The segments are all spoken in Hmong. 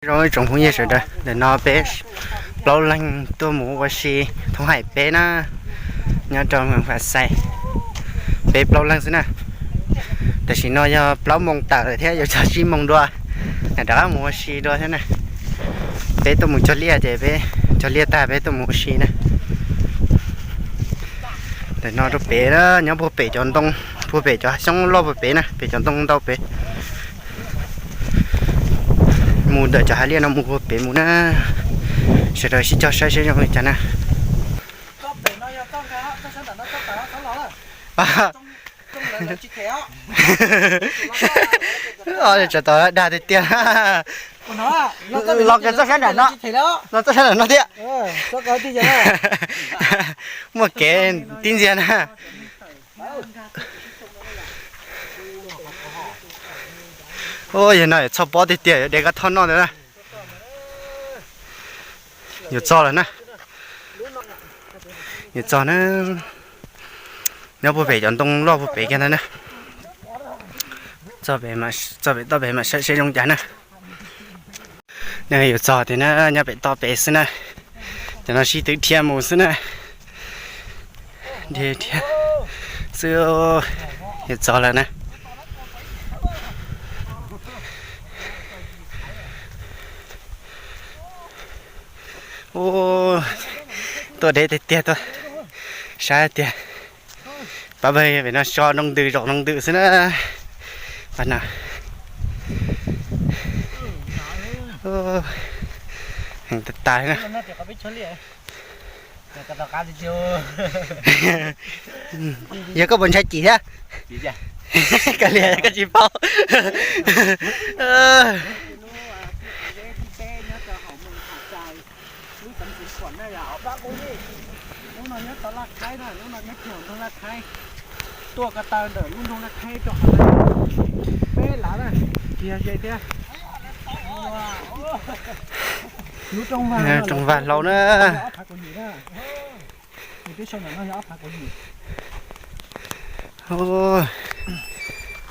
Zoo ib tsoom phooj ywg sawv daws, ntawm no peb plaub leeg tuaj mus ua si thoob haim peb na, nyob rau Fas Xais, peb plaub leeg xwb na. Tam sim no yog plaub moos tawm lawm thiab, yuav txog tsib moos dua, rov qab mus ua si dua thiab na. Peb tuaj mus cog liaj ces peb cog liaj tag peb tuaj mus ua si na. Ntawm no rau pem na, nyob puag pem cov ntoo, puag pem cov xyoob loj puag pem na, pem cov ntoo ntau pem. Mus ntawm cov hav liaj no mus puag pem mus na. Sawv daws sib cog saib seb zoo li cas na. Tsov tom dag tiag tiag. Los kiag txoj sab nram no, los txoj sab nram no thiab. Muaj kev tib ntxiag na. Yog no txhoj pob tiag tiag, yuav de kab thoj noj ntawd na. Yuav txog lawm na. Yuav txog na. Nyob puag pem cov ntoo loj puag pem kiag ntag na. Txog pem toj pem mam saib seb zoo cas na. Yuav txog tiag na, nyob pem toj pem xwb na. Cov no sib tw dhia mus xwb na. Dhia dhia xwb. Yuav txog lawm na. Ub, tuaj deb tiag tiag, tuaj sab tiag. Pab pawg pem no so nroo ntws zaum nroo ntws xwb na. Pab no heev tas tas na. Yog koj puas ntshai cim thiab? Kav liam koj tsis paub. Lub no nyob tau Laj Khaib na, lub no nyob kiag ntug Laj Khaib, tuaj ko taw ntawm lub nroog Laj Khaib rau qhov peb lav na, tsis yog ze thiab. Lub rooj vag hlau na.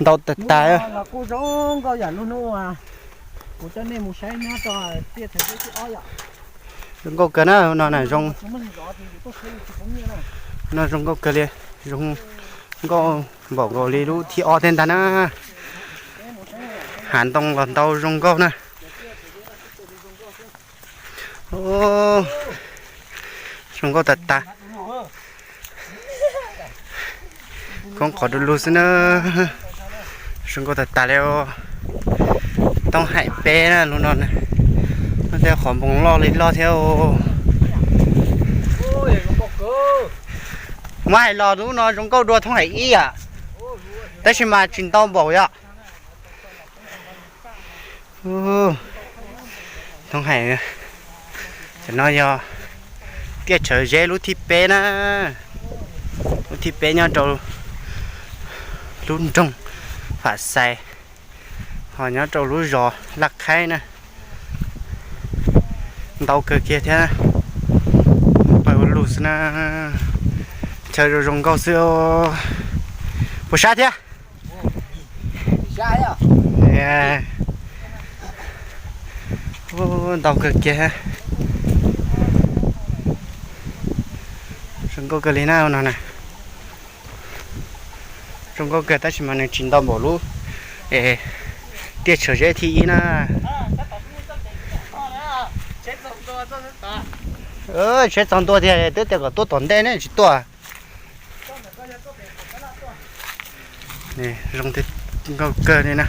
Ntau tas tas. Los kuj zoo nkauj yam lub hnub kuv coj nej mus saib nyob rau tiaj thav zeb thib ob yom. Zoo nkauj kawg na, no na zoo. No zoo nkauj kawg li, zoo nkauj npaum nkaus li lub thib ob thiab ntag na. Hav ntoo los ntau zoo nkauj na. Zoo nkauj tas tas. Koob qhov du lug xwb na. Zoo nkauj tas tas li. Toob haim peb na lub no. Tej qhov npoo loj li loj thiab. Muab hais los lub no zoo nkauj dua thoob haim ib yam, tab sis mas tsis ntau npaum yom. Thoob haim, cov no yog tiaj tshawv zeb lub thib peb na. Lub thib peb nyob rau lub nroog Fam Xais, ho nyob rau lub zos Laj Khaib na. Ntau kawg kiag thiab. Pawg ua lug xwb na. Chaw zoo zoo nkauj xwb. Puas sab thiab? Ntau kawg kiag. Zoo nkauj kawg li na no na. Zoo nkauj kawg tab sis mas nws tsis ntau npaum lub tiaj tshawv zeb thib ib na. Tsheb txog ntua tiag twb tias kom tuaj tom ntej ne tsis tuaj. Zoo nkauj kawg li na.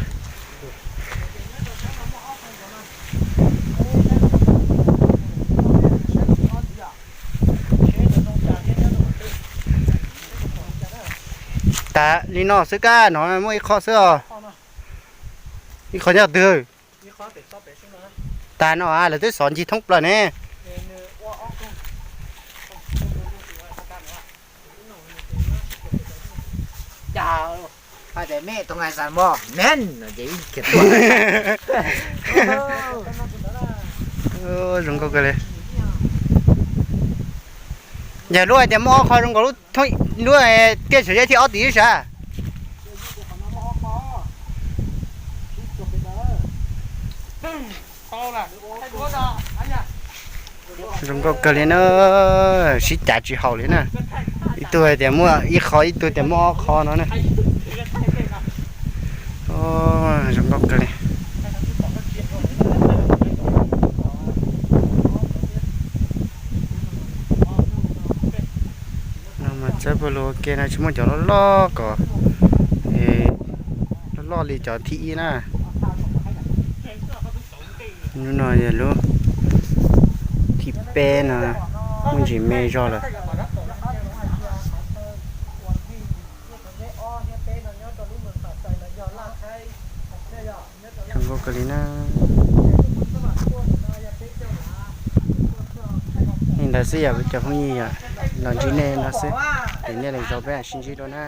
Tas li no xwb, kab no muaj ib qho xwb os. Ib qho nyob twg? Tas no lawv twb xov ncig thoob plaws ne. Zoo nkauj kawg li. Yog lub hais tias muaj ob qho zoo nkaus lub tiaj tshawv zeb thib ob tim ib sav. Zoo nkauj kawg li na, sib cav tsis haum li na. Ib tug hais tias muaj ib qho, ib tug tias muaj ob qho no na. Zoo nkauj kawg li. No mas txawb pawg lug ua ke no tsis muaj cov loj loj kom, loj loj li cov thib ib na. Hnub no yog lub thib peb no, muaj ntsis me zog lawm. Zoo nkauj kawg li na. Li ntawd xwb yom cov phooj ywg, yom, los ntsib nej no xwb, ces nej lwm zaus peb mam sib ntsib dua na.